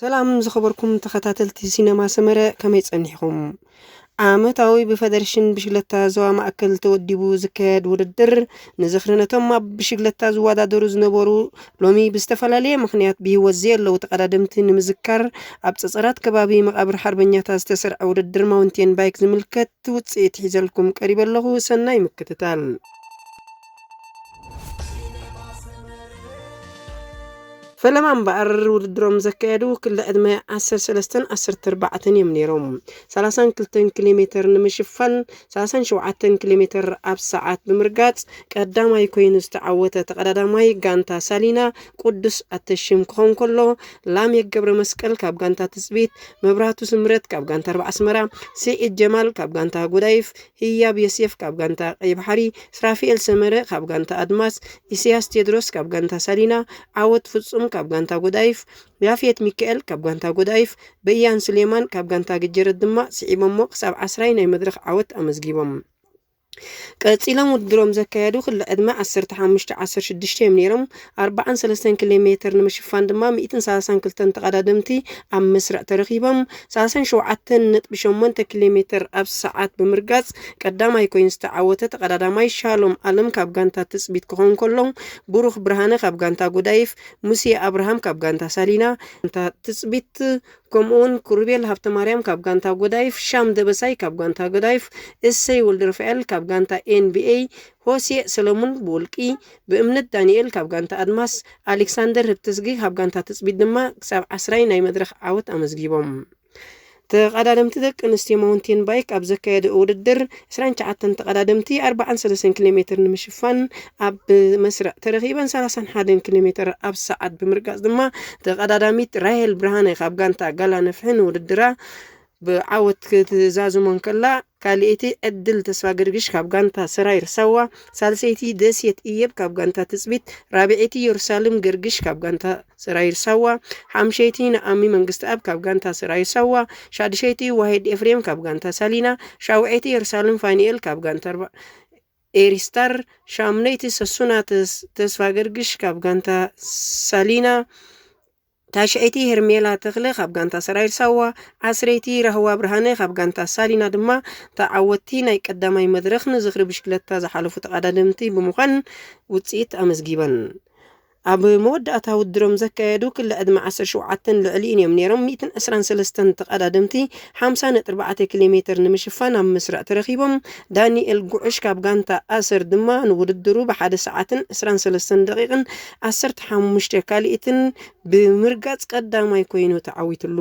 ሰላም ዝኸበርኩም ተኸታተልቲ ሲነማ ሰመረ፣ ከመይ ጸኒሕኹም? ዓመታዊ ብፈደረሽን ብሽክለታ ዞባ ማእከል ተወዲቡ ዝካየድ ውድድር ንዝኽሪ ነቶም ኣብ ብሽክለታ ዝወዳደሩ ዝነበሩ፣ ሎሚ ብዝተፈላለየ ምኽንያት ብህይወት ዘየለዉ ተቐዳደምቲ ንምዝካር ኣብ ጸጸራት ከባቢ መቓብር ሓርበኛታት ዝተሰርዐ ውድድር ማውንቴን ባይክ ዝምልከት ውጽኢት ሒዘልኩም ቀሪበ ኣለኹ። ሰናይ ምክትታል። ፈለማ እምበኣር ውድድሮም ዘካየዱ ክሊ ዕድመ ዓሰርተ ሰለስተን ዓሰርተ ኣርባዕተን እዮም ነይሮም። ሰላሳን ክልተን ኪሎ ሜተር ንምሽፋን ሰላሳን ሸውዓተን ኪሎ ሜተር ኣብ ሰዓት ብምርጋጽ ቀዳማይ ኮይኑ ዝተዓወተ ተቐዳዳማይ ጋንታ ሳሊና ቅዱስ ኣተሽም ክኸውን ከሎ፣ ላሜክ ገብረ መስቀል ካብ ጋንታ ትጽቢት፣ መብራቱ ስምረት ካብ ጋንታ ኣርባ ኣስመራ፣ ስዒድ ጀማል ካብ ጋንታ ጎዳይፍ፣ ህያብ ዮሴፍ ካብ ጋንታ ቀይ ባሕሪ፣ ስራፊኤል ሰመረ ካብ ጋንታ ኣድማስ፣ ኢሳያስ ቴድሮስ ካብ ጋንታ ሳሊና፣ ዓወት ፍጹም ካብ ጋንታ ጎዳይፍ፣ ያፌት ሚካኤል ካብ ጋንታ ጎዳይፍ፣ በያን ሱሌማን ካብ ጋንታ ግጀረት ድማ ስዒቦሞ ክሳብ ዓስራይ ናይ መድረኽ ዓወት ኣመዝጊቦም። ቀጺሎም ውድድሮም ዘካየዱ ክሊ ዕድመ ዓሰርተ ሓሙሽተ ዓሰርተ ሽዱሽተ እዮም ነይሮም። ኣርባዓን ሰለስተን ኪሎ ሜተር ንምሽፋን ድማ ሚእትን ሰላሳን ክልተን ተቐዳደምቲ ኣብ መስርዕ ተረኺቦም። ሰላሳን ሸውዓተን ነጥቢ ሸሞንተ ኪሎ ሜተር ኣብ ሰዓት ብምርጋጽ ቀዳማይ ኮይኑ ዝተዓወተ ተቐዳዳማይ ሻሎም ኣለም ካብ ጋንታ ትጽቢት ክኸውን ከሎ፣ ብሩኽ ብርሃነ ካብ ጋንታ ጎዳይፍ፣ ሙሴ ኣብርሃም ካብ ጋንታ ሳሊና፣ ጋንታ ትጽቢት፣ ከምኡውን ክሩቤል ሃብተማርያም ካብ ጋንታ ጎዳይፍ፣ ሻም ደበሳይ ካብ ጋንታ ጎዳይፍ፣ እሰይ ወልደረፋኤል ካብ ጋንታ ኤንቢኤ፣ ሆሴ ሰለሙን ብውልቂ፣ ብእምነት ዳንኤል ካብ ጋንታ ኣድማስ፣ ኣሌክሳንደር ህብተዝጊ ካብ ጋንታ ትጽቢት ድማ ክሳብ ዓስራይ ናይ መድረኽ ዓወት ኣመዝጊቦም። ተቐዳደምቲ ደቂ ኣንስትዮ ማውንቴን ባይክ ኣብ ዘካየድኦ ውድድር ዕስራን ትሽዓተን ተቐዳደምቲ ኣርባዓን ሰለስተን ኪሎ ሜተር ንምሽፋን ኣብ መስርዕ ተረኺበን ሰላሳን ሓደን ኪሎ ሜተር ኣብ ሰዓት ብምርጋጽ ድማ ተቐዳዳሚት ራሄል ብርሃነ ካብ ጋንታ ጋላ ነፍሒ ንውድድራ ብዓወት ክትዛዝሞ እንከላ፣ ካልኣይቲ ዕድል ተስፋ ገርግሽ ካብ ጋንታ ሰራይር ሳዋ፣ ሳልሰይቲ ደሴት እየብ ካብ ጋንታ ትጽቢት፣ ራብዐይቲ የሩሳሌም ገርግሽ ካብ ጋንታ ሰራይር ሳዋ፣ ሓምሸይቲ ንኣሚ መንግስትኣብ ካብ ጋንታ ሰራይር ሳዋ፣ ሻድሸይቲ ዋሂድ ኤፍሬም ካብ ጋንታ ሳሊና፣ ሻውዐይቲ የሩሳሌም ፋኒኤል ካብ ጋንታ ኣርባ-፣ ኤሪስታር፣ ሻምነይቲ ሰሱና ተስ-፣ ተስፋ ገርግሽ ካብ ጋንታ ሳሊና፣ ታሽዐይቲ ሄርሜላ ተኽለ ካብ ጋንታ ሰራዊት ሳዋ፣ ዓስረይቲ ራህዋ ብርሃነ ካብ ጋንታ ሳሊና ድማ ተዓወትቲ ናይ ቀዳማይ መድረኽ ንዝኽሪ ብሽክለታ ዝሓለፉ ተቐዳደምቲ ብምዃን ውፅኢት ኣመዝጊበን። ኣብ መወዳእታ ውድድሮም ዘካየዱ ክሊ ዕድመ ዓሰርተ ሸውዓተን ልዕሊኡን እዮም ነይሮም። ሚእትን ዕስራን ሰለስተን ተቐዳደምቲ ሓምሳ ነጥቢ ኣርባዕተ ኪሎ ሜተር ንምሽፋን ኣብ መስርዕ ተረኺቦም። ዳንኤል ጉዕሽ ካብ ጋንታ ኣሰር ድማ ንውድድሩ ብሓደ ሰዓትን ዕስራን ሰለስተን ደቂቕን ዓሰርተ ሓሙሽተ ካልኢትን ብምርጋጽ ቀዳማይ ኮይኑ ተዓዊትሉ።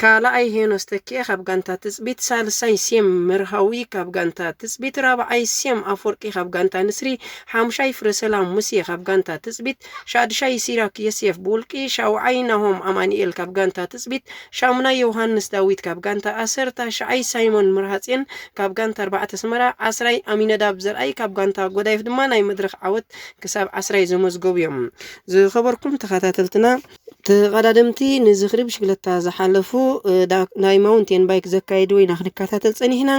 ካልኣይ ሄኖስ ተኪኤ ካብ ጋንታ ትጽቢት፣ ሳልሳይ ሴም መርሃዊ ካብ ጋንታ ትጽቢት፣ ራብዓይ ሴም ኣፈወርቂ ካብ ጋንታ ንስሪ፣ ሓምሻይ ፍረሰላም ሙሴ ካብ ጋንታ ትጽቢት፣ ሻድሻይ ሲራክ ዮሴፍ ብውልቂ፣ ሻውዓይ ናሆም ኣማኑኤል ካብ ጋንታ ትጽቢት፣ ሻሙናይ ዮሃንስ ዳዊት ካብ ጋንታ ኣሰር፣ ታሽዓይ ሳይሞን መርሃጼን ካብ ጋንታ ኣርባዕተ ኣስመራ፣ ዓስራይ ኣሚነዳብ ዘርኣይ ካብ ጋንታ ጎዳይፍ ድማ ናይ መድረኽ ዓወት ክሳብ ዓስራይ ዘመዝገቡ እዮም። ዝኸበርኩም ተኸታተልትና፣ ተቐዳደምቲ ንዝኽሪ ብሽክለታ ዝሓለፉ፣ እ፣ ዳ-፣ ናይ ማውንቴን ባይክ ዘካየድዎ ኢና ክንከታተል ጸኒሕና።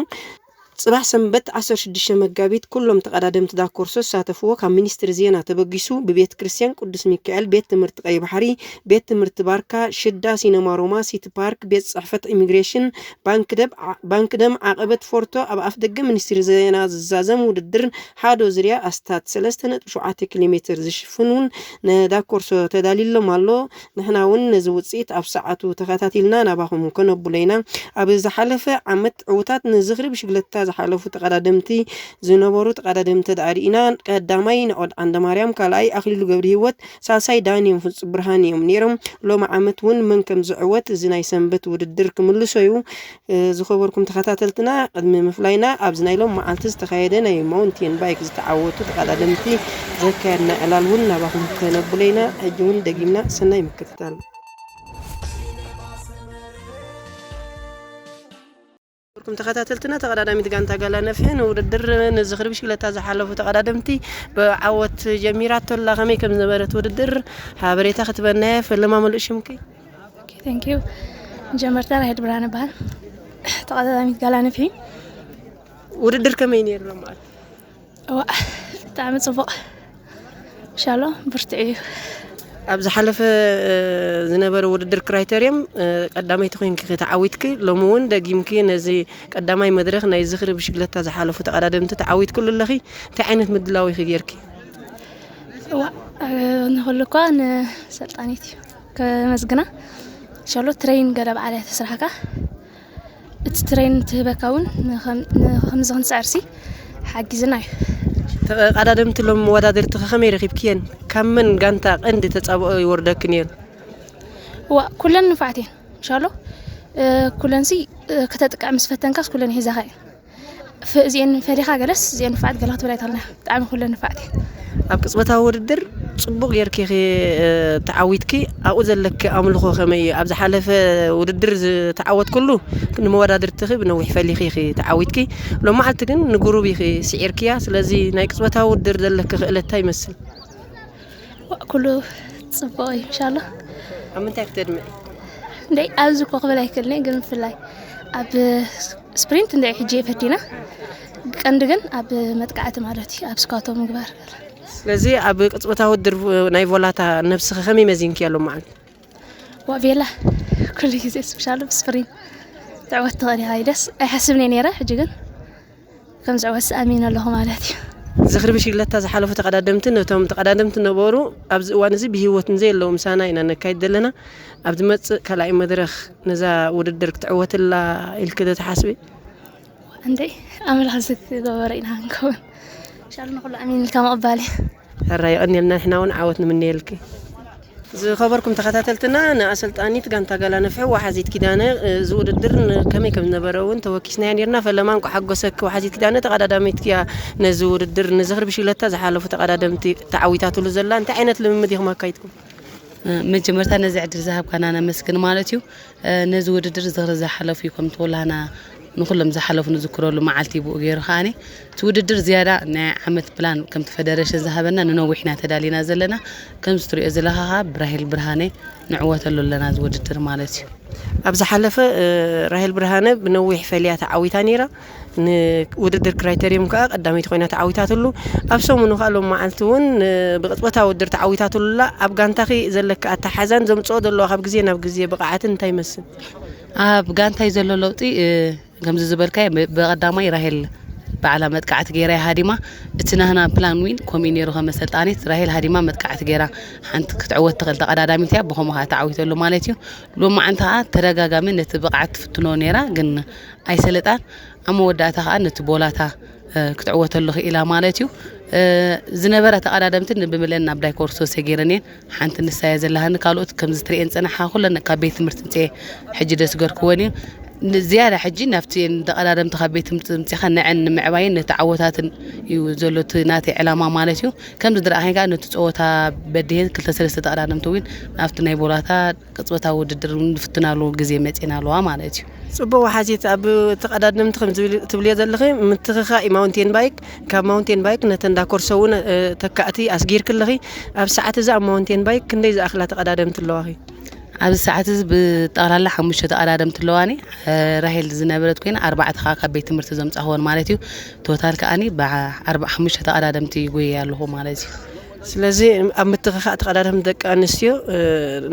ጽባሕ ሰንበት ዓሰርተ ሽዱሽተ መጋቢት ኩሎም ተቐዳደምቲ ዳኮርሶ ዝሳተፍዎ ካብ ሚኒስትሪ ዜና ተበጊሱ ብቤት ክርስቲያን ቅዱስ ሚካኤል፣ ቤት ትምህርቲ ቀይ ባሕሪ፣ ቤት ትምህርቲ ባርካ፣ ሽዳ፣ ሲነማ ሮማ፣ ሲቲ ፓርክ፣ ቤት ጽሕፈት ኢሚግሬሽን፣ ባንክ ደብ ዓ-፣ ባንክ ደም ዓቐበት ፎርቶ ኣብ ኣፍ ደገ ሚኒስትሪ ዜና ዝዛዘም ውድድር ሓዶ ዝርያ ኣስታት ሰለስተ ነጥቢ ሸውዓተ ኪሎ ሜትር ዝሽፍን እውን ንዳኮርሶ ተዳሊሎም ኣሎ። ንሕና እውን ነዚ ውፅኢት ኣብ ሰዓቱ ተኸታቲልና ናባኹም ከነብሎ ኢና። ኣብ ዝሓለፈ ዓመት ዕዉታት ንዝኽሪ ብሽግለታ ዝሓለፉ ተቐዳደምቲ ዝነበሩ ተቐዳደምቲ ዳኣ ርኢና፣ ቀዳማይ ንዖድ ዓንደማርያም፣ ካልኣይ ኣኽሊሉ ገብረ ህይወት፣ ሳልሳይ ዳንዮም ፍጹም ብርሃን እዮም ነይሮም። ሎሚ ዓመት እውን መን ከም ዝዕወት እዚ ናይ ሰንበት ውድድር ክምልሶ እዩ። እ፣ ዝኸበርኩም ተኸታተልትና፣ ቅድሚ ምፍላይና ኣብዚ ናይ ሎም መዓልቲ ዝተኻየደ ናይ ማውንቴን ባይክ ዝተዓወቱ ተቐዳደምቲ ዘካየድና ዕላል እውን ናባኹም ከነብሎ ኢና። ሕጂ እውን ደጊምና ሰናይ ምክትታል። ክቡርኩም ተኸታተልትና፣ ተቐዳዳሚት ጋንታ ጋላ ነፍሒ ንውድድር ንዝኽሪ ብሽክለታ ዝሓለፉ ተቐዳደምቲ ብዓወት ጀሚራቶ ኣላ። ከመይ ከም ዝነበረት ውድድር ሓበሬታ ክትበና እየ። ፈለማ ምሉእ ሽምኪ? ኦኬ፣ ቴንክ ዩ። መጀመርታ ራሄል ብርሃን እበሃል። ተቐዳዳሚት ጋላ ነፍሒ። ውድድር ከመይ ነይሩ ሎምዓልቲ? እዋ፣ ብጣዕሚ ጽቡቕ። ሻሎ ብርትዕ እዩ። ኣብ ዝሓለፈ ዝነበረ ውድድር ክራይተርዮም ቀዳመይቲ ኮይንኪ ተዓዊትኪ፣ ሎሚ እውን ደጊምኪ ነዚ ቀዳማይ መድረኽ ናይ ዝኽሪ ብሽግለታ ዝሓለፉ ተቐዳደምቲ ተዓዊትክሉ ኣለኺ። እንታይ ዓይነት ምድላው ኢኺ ጌርኪ? እዋ ንክሉ እኳ ንሰልጣኒት እዩ ከመስግና። ሸሎ ትሬን ገለ በዓል እያ ተስራሕካ። እቲ ትሬን ትህበካ እውን ንኸም- ንኸምዚ ክንስዕርሲ ሓጊዝና እዩ። ተቐዳደምቲ ሎም መወዳደርቲ ከመይ ረኺብክየን? ካብ መን ጋንታ ቀንዲ ተጻብኦ ይወርደክን እየን? እዋ ኩለን ንፋዕት እየን። ሸሎ ኩለንሲ ከተጥቅዕ ምስ ፈተንካስ ኩለን ይሕዛኻ እየን። እዚኤን ፈሊኻ ገለስ እዚኤን ንፋዕት ገለ ክትብል ኣይትኽእልን። ብጣዕሚ ኩለን ንፋዕት እየን። ኣብ ቅጽበታዊ ውድድር ጽቡቕ ጌርኪ ኢኺ ተዓዊትኪ። ኣብኡ ዘለኪ ኣምልኾ ከመይ እዩ? ኣብ ዝሓለፈ ውድድር ዝተዓወትኩሉ ንመወዳድርትኺ ብነዊሕ ፈሊኺ ኢኺ ተዓዊትኪ። ሎም መዓልቲ ግን ንጉሩብ ኢኺ ስዒርክያ። ስለዚ ናይ ቅጽበታዊ ውድድር ዘለኪ ክእለት እንታይ ይመስል? ኩሉ ጽቡቕ እዩ። ኢንሻላ ኣብ ምንታይ ክትድምዒ? እንደይ ኣብዚ እኮ ክብል ኣይክእልን እየ፣ ግን ብፍላይ ኣብ ስፕሪንት እንደ ሕጂ ፈቲና ቀንዲ ግን ኣብ መጥቃዕቲ ማለት እዩ ኣብ ስኳቶ ምግባር። ስለዚ ኣብ ቅጽበታዊ ውድድር ናይ ቮላታ ነብስኺ ከመይ መዚንክያ ሎም መዓልቲ? ዋቤላ ኩሉ ግዜ ስፔሻል ብስፕሪንት ትዕወት ትኽእል ኢኻ ኢለስ ኣይሓስብን እየ ነይረ። ሕጂ ግን ከም ዝዕወት ኣሚን ኣለኹ ማለት እዩ። ዝኽሪ ብሽግለታ ዝሓለፉ ተቐዳደምቲ ነቶም ተቐዳደምቲ ነበሩ ኣብዚ እዋን እዚ ብህይወት ንዘየለዉ ምሳና ኢና ነካይድ ዘለና። ኣብ ዝመጽእ ካልኣይ መድረኽ ነዛ ውድድር ክትዕወትላ ኢልኪ ዶ ትሓስቢ? እንዴ ኣምላኽ ዝገበረ ኢና ክንከውን። ሻሉ ንኩሉ ኣሚን ኢልካ ምቕባል እዩ። ሕራይ የቐንየልና፣ ንሕና እውን ዓወት ንምነየልኪ። ዝኸበርኩም ተኸታተልትና፣ ንኣሰልጣኒት ጋንታ ጋላ ነፍሒ ዋሓዚት ኪዳነ፣ እዚ ውድድር ን- ከመይ ከም ዝነበረ እውን ተወኪስናያ ነርና። ፈለማ እንቋ ሓጎሰኪ ዋሓዚት ኪዳነ፣ ተቐዳዳሚት እያ ነዚ ውድድር። ንዝኽሪ ብሽግለታ ዝሓለፉ ተቐዳደምቲ ተዓዊታትሉ ዘላ፣ እንታይ ዓይነት ልምምድ ኢኹም ኣካይድኩም? መጀመርታ ነዚ ዕድል ዝሃብካና ነመስግን ማለት እዩ። ነዚ ውድድር ዝኽሪ ዝሓለፉ እዩ ከም ትወላና ንኩሎም ዝሓለፉ ንዝክረሉ መዓልቲ እዩ። ብኡ ገይሩ ከዓኒ እቲ ውድድር ዝያዳ ናይ ዓመት ፕላን ከምቲ ፈደረሽን ዝሃበና ንነዊሕ ኢና ተዳሊና ዘለና። ከምዚ ትሪኦ ዘለኻ ከዓ ብራሄል ብርሃነ ንዕወተሉ ኣለና እዚ ውድድር ማለት እዩ። ኣብ ዝሓለፈ ራሄል ብርሃነ ብነዊሕ ፈልያ ተዓዊታ ነይራ። ንውድድር ክራይተሪየም ከዓ ቀዳመይቲ ኮይና ተዓዊታትሉ። ኣብ ሰሙኑ ከዓ ሎም መዓልቲ እውን ብቅፅበታ ውድድር ተዓዊታትሉላ። ኣብ ጋንታኺ ዘለካ ኣተሓዛን ዘምፅኦ ዘለዋ ካብ ግዜ ናብ ግዜ ብቕዓትን እንታይ ይመስል? ኣብ ጋንታይ ዘሎ ለውጢ ከምዚ ዝበልካዮ ብቐዳማይ ራሄል ባዕላ መጥቃዕቲ ገይራ እያ ሃዲማ። እቲ ናህና ፕላን ዊን ከምኡ ነይሩ ከመ ሰልጣኒት ራሄል ሃዲማ መጥቃዕቲ ገይራ ሓንቲ ክትዕወት ትኽእል ተቐዳዳሚት እያ። ብኸምኡ ከዓ ተዓዊተሉ ማለት እዩ። ሎማዓንቲ ከዓ ተደጋጋሚ ነቲ ብቕዓት ትፍትኖ ነይራ ግን ኣይሰለጣን። ኣብ መወዳእታ ከዓ ነቲ ቦላታ ክትዕወተሉ ክኢላ ማለት እዩ። ዝነበራ ተቐዳደምቲ ብመለአን ናብ ዳይኮርሶ ሰጊረን እየን። ሓንቲ ንሳ እያ ዘለሃኒ፣ ካልኦት ከምዚ ትርእየን ዝጸናሕኻ ኩለን ካብ ቤት ትምህርቲ ምጽኤ ሕጂ ደስገርክወን እዩ። ዝያዳ ሕጂ ናብቲ ተቐዳደምቲ ካብ ቤት ትምህርቲ ምጽኻ ንዐን ንምዕባይን ነቲ ዓወታትን እዩ ዘሎ እቲ ናተይ ዕላማ ማለት እዩ። ከምዚ ዝረኣኸኝ ከዓ ነቲ ጸወታ በዲሄን ክልተ ሰለስተ ተቐዳደምቲ እውን ናብቲ ናይ ቦላታ ቅጽበታዊ ውድድር እውን ንፍትናሉ ግዜ መጺና ኣለዋ ማለት እዩ። ጽቡቕ። ወሓዚት ኣብ ተቐዳደምቲ ከም ትብልዮ ዘለኺ ምትኽኻእ ማውንቴን ባይክ ካብ ማውንቴን ባይክ ነተን ዳኮርሶ እውን ተካእቲ ኣስጊርኪ ኣለኺ። ኣብ ሰዓት እዚ ኣብ ማውንቴን ባይክ ክንደይ ዝኣኽላ ተቐዳደምቲ ኣለዋኺ? ኣብዚ ሰዓት እዚ ብጠቕላላ ሓሙሽተ ተቐዳደምቲ ኣለዋኒ። ራሄል ዝነበረት ኮይና ኣርባዕተ ከዓ ካብ ቤት ትምህርቲ ዘምፃኽወን ማለት እዩ። ቶታል ከዓኒ ብሓሙሽተ ተቐዳደምቲ ይጎየ ኣለኹ ማለት እዩ። ስለዚ ኣብ ምትኽኻእ ተቐዳደምቲ ደቂ ኣንስትዮ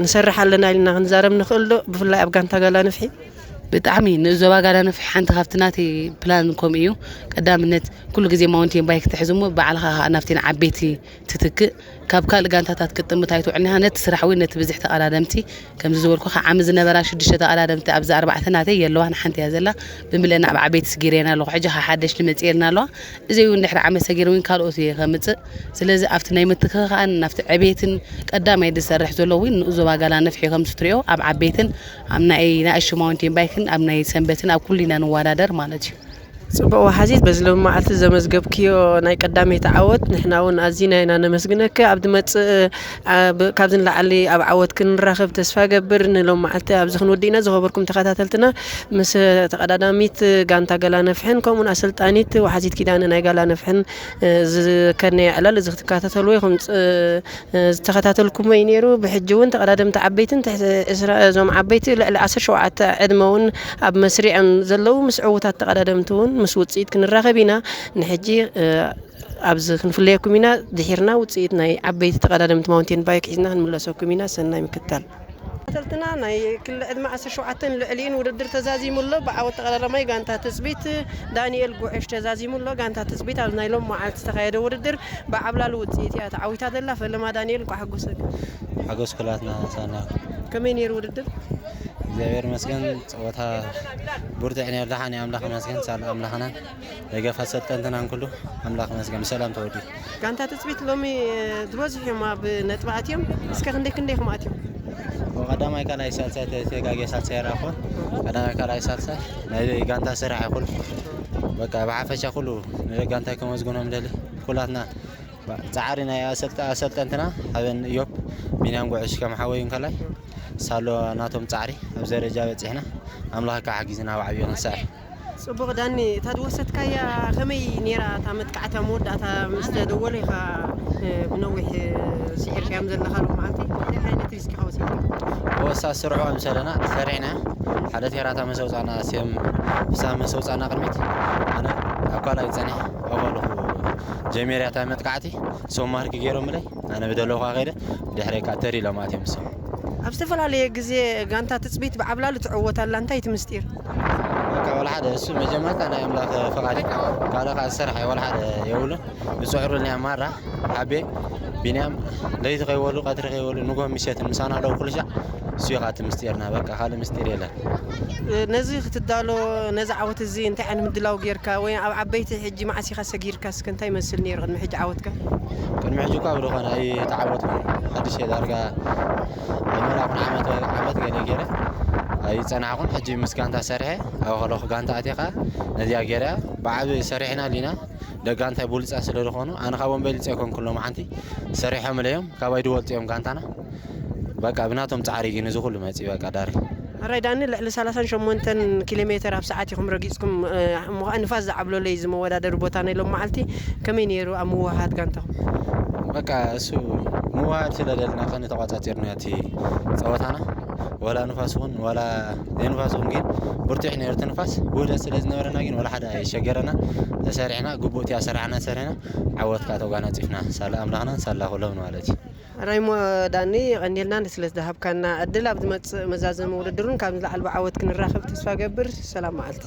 ንሰርሕ ኣለና ኢልና ክንዛረብ ንኽእል ዶ? ብፍላይ ኣብ ጋንታ ጋላ ንፍሒ ብጣዕሚ ንዞባ ጋላ ንፍሒ ሓንቲ ካብቲ ናተይ ፕላን ከምኡ እዩ። ቀዳምነት ኩሉ ግዜ ማውንቴን ባይክ ትሕዝ እሞ ባዕልኻ ከዓ ናብቲ ንዓበይቲ ትትክእ። ካብ ካልእ ጋንታታት ክትጥምት ኣይትውዕልኒ ኢኻ። ነቲ ስራሕ እውን ነቲ ብዝሒ ተቐዳደምቲ ከምዚ ዝበልኩኻ ዓሚ ዝነበራ ሽዱሽተ ተቐዳደምቲ ኣብዚ ኣርባዕተ ናተይ የለዋን ሓንቲ እያ ዘላ። ብምልእና ኣብ ዓበይቲ ስጊረን ኣለኹ። ሕጂ ከዓ ሓደሽቲ መፂኤልና ኣለዋ። እዚ እውን ድሕሪ ዓመት ሰጊረ እውን ካልኦት እየ ከምፅእ። ስለዚ ኣብቲ ናይ ምትክኻእን ናብቲ ዕቤትን ቀዳማይ ዝሰርሕ ዘሎ እውን ንኡ ዞባ ጋላ ነፍሒ ከምዚ ትሪኦ ኣብ ዓበይትን ኣብ ናይ ናእሽቱ ማውንቴን ባይክን ኣብ ናይ ሰንበትን ኣብ ኩሉ ኢና ንወዳደር ማለት እዩ። ጽቡቕ ወሓዚት፣ በዚ ሎሚ መዓልቲ ዘመዝገብክዮ ናይ ቀዳመይቲ ዓወት ንሕና እውን ኣዚና ኢና ነመስግነኪ። ኣብ ዝመጽእ ካብዚ ንላዕሊ ኣብ ዓወት ክንራኸብ ተስፋ ገብር። ንሎም መዓልቲ ኣብዚ ክንወድእ ኢና። ዝኸበርኩም ተኸታተልትና ምስ ተቐዳዳሚት ጋንታ ገላ ነፍሕን ከምኡን ኣሰልጣኒት ወሓዚት ኪዳነ ናይ ጋላ ነፍሕን ዝከነየ ዕላል እዚ ክትከታተልዎ ኢኹም ዝተኸታተልኩሞ እዩ ነይሩ። ብሕጂ እውን ተቐዳደምቲ ዓበይትን ትሕቲ ዕስራ እዞም ዓበይቲ ልዕሊ ዓሰርተ ሸውዓተ ዕድመ እውን ኣብ መስሪዕ እዮም ዘለዉ። ምስ ዕዉታት ተቐዳደምቲ እውን ምስ ውፅኢት ክንራኸብ ኢና። ንሕጂ ኣብዚ ክንፍለየኩም ኢና። ድሒርና ውፅኢት ናይ ዓበይቲ ተቐዳደምቲ ማውንቴን ባይክ ሒዝና ክንምለሰኩም ኢና። ሰናይ ምክታል። ተኸታተልትና፣ ናይ ክሊ ዕድመ ዓሰርተ ሸውዓተ ልዕሊኡን ውድድር ተዛዚሙ ኣሎ። ብዓወት ተቐዳዳማይ ጋንታ ትጽቢት ዳንኤል ጉዕሽ ተዛዚሙ ኣሎ። ጋንታ ትጽቢት ኣብ ናይ ሎም መዓልቲ ዝተኻየደ ውድድር ብዓብላሉ ውጽኢት እያ ተዓዊታ ዘላ። ፈለማ ዳንኤል፣ እንኳዕ ሓጎሰካ። ሓጎስ ኩላትና ሳና። ከመይ ነይሩ ውድድር? እግዚኣብሔር ይመስገን፣ ጸወታ ብርቱዕ ነይሩ። ደሓን እዩ፣ ኣምላኽ ይመስገን፣ ሳላ ኣምላኽና። ደገፍ ኣሰልጠንትናን ኩሉ ኣምላኽ ይመስገን ብሰላም ተወዲኡ። ጋንታ ትጽቢት ሎሚ ዝበዝሑ እዮም ኣብ ነጥቢ ኣትዮም። እስከ ክንደይ ክንደይ ኢኹም ኣትዮም? ቀዳማይ ካልኣይ ሳልሳይ ተ- ተጋግየ ሳልሳይ ራኾ ቀዳማይ ካልኣይ ሳልሳይ ናይ ጋንታ ስራሕ ይኹን በቃ ብሓፈሻ ኩሉ ንጋንታይ ከመዝግኖም ደሊ ኩላትና ጻዕሪ ናይ ኣሰልጠ- ኣሰልጠንትና ሓበን እዮብ ቢንያም ጉዕሽ ከም ሓወይ እንከላይ ሳሎ ናቶም ጻዕሪ ኣብ ደረጃ በጺሕና ኣምላኽ ከዓ ሓጊዝና ኣብ ዓብዮ ንሳዕ። ጽቡቕ ዳኒ፣ እታ ዝወሰድካያ ከመይ ነይራ እታ መጥቃዕቲ ኣብ መወዳእታ ምስ ተደወለ ኢኻ ብነዊሕ ስዒርካዮም ዘለኻ ሎም መዓልቲ እንታይ ዓይነት ሪስክ ኢኻ ወሲድካ? ወሳ ስርሑ ኣምሰለና ሰሪዕና ሓደ ቴራታ መሰውፃና ሴም ብሳ መሰውፃና ቅድሚት ኣነ ኣብ ካልኣይ ፀኒሕ ኣባልኹ ጀሜርያ እታ መጥቃዕቲ ሶም ማርክ ገይሮምለይ ኣነ ብደለኹ ከይደ ድሕረይ ከዓ ተሪሎም ኣትዮም እሶም። ኣብ ዝተፈላለየ ግዜ ጋንታ ትጽቢት ብዓብላሉ ትዕወት ኣላ። እንታይ እቲ ምስጢር? በቃ ወላ ሓደ እሱ መጀመርታ ናይ ኣምላኽ ፈቓድ እዩ። ካልእ ከዓ ዝሰርሐ ወላ ሓደ የብሉን። ዝፅዕሩልና ማራ ሓቤ ቢንያም ለይቲ ከይበሉ ቀትሪ ከይበሉ ንጎ ምሸትን ምሳና ኣለዉ ኩሉ ሻዕ እሱ እዩ ከዓ እቲ ምስጢርና። በቃ ካልእ ምስጢር የለን። ነዚ ክትዳሎ ነዚ ዓወት እዚ እንታይ ዓይነት ምድላው ጌርካ ወይ ኣብ ዓበይቲ ሕጂ መዓስ ኢኻ ሰጊርካ እስከ እንታይ ይመስል ነይሩ ቅድሚ ሕጂ ዓወትካ? ቅድሚ ሕጂ እኳ ብዝኾነ ኣይተዓወትኩን። ሓድሽ እየ ዳርጋ ኣይመላኹን ዓመት ዓመት ገለ ገይረ ኣይፀናሕኩን። ሕጂ ምስ ጋንታ ሰሪሐ ኣብ ከለኹ ጋንታ ኣትየ ከዓ ነዚኣ ገይረ ብዓቢ ሰሪሕና ሊና ደቂ ጋንታይ ብሉፃት ስለ ዝኾኑ ኣነ ካብኦም በሊፀ ኣይኮንኩን። ሎማዓንቲ ሰሪሖም ኢለዮም ካባይ ድበልፁ እዮም ጋንታና። በቃ ብናቶም ፃዕሪ ግን እዚ ኩሉ መፂ በቃ ዳሪ። ኣራይ ዳኒ ልዕሊ ሰላሳን ሸሞንተን ኪሎ ሜተር ኣብ ሰዓት ኢኹም ረጊፅኩም። እሞ ከዓ ንፋስ ዝዓብለሎ እዩ ዝመወዳደሪ ቦታ ናይ ሎም መዓልቲ ከመይ ነይሩ ኣብ ምውሃሃድ ጋንታኹም? በቃ እሱ ምውሃድ ስለ ደልና ቀኒ ተቋፃፂርና እቲ ፀወታና ወላ ንፋስ እውን ወላ ዘይንፋስ እውን ግን ብርቱዕ ነይሩ እቲ ንፋስ ውህደት ስለ ዝነበረና ግን ወላ ሓደ ኣይሸገረና። ተሰሪሕና ግቡእ እቲ ኣሰራሕና ሰሪሕና ዓወት ከዓ ተጓናፂፍና ሳላ ኣምላኽናን ሳላ ኩሎም ማለት እዩ። ራይሞ ዳኒ ቀኒልና ስለ ዝሃብካና ዕድል ኣብ ዝመፅእ መዛዘሚ ውድድሩን ካብ ዝለዓል ብዓወት ክንራኸብ ተስፋ ገብር። ሰላም መዓልቲ።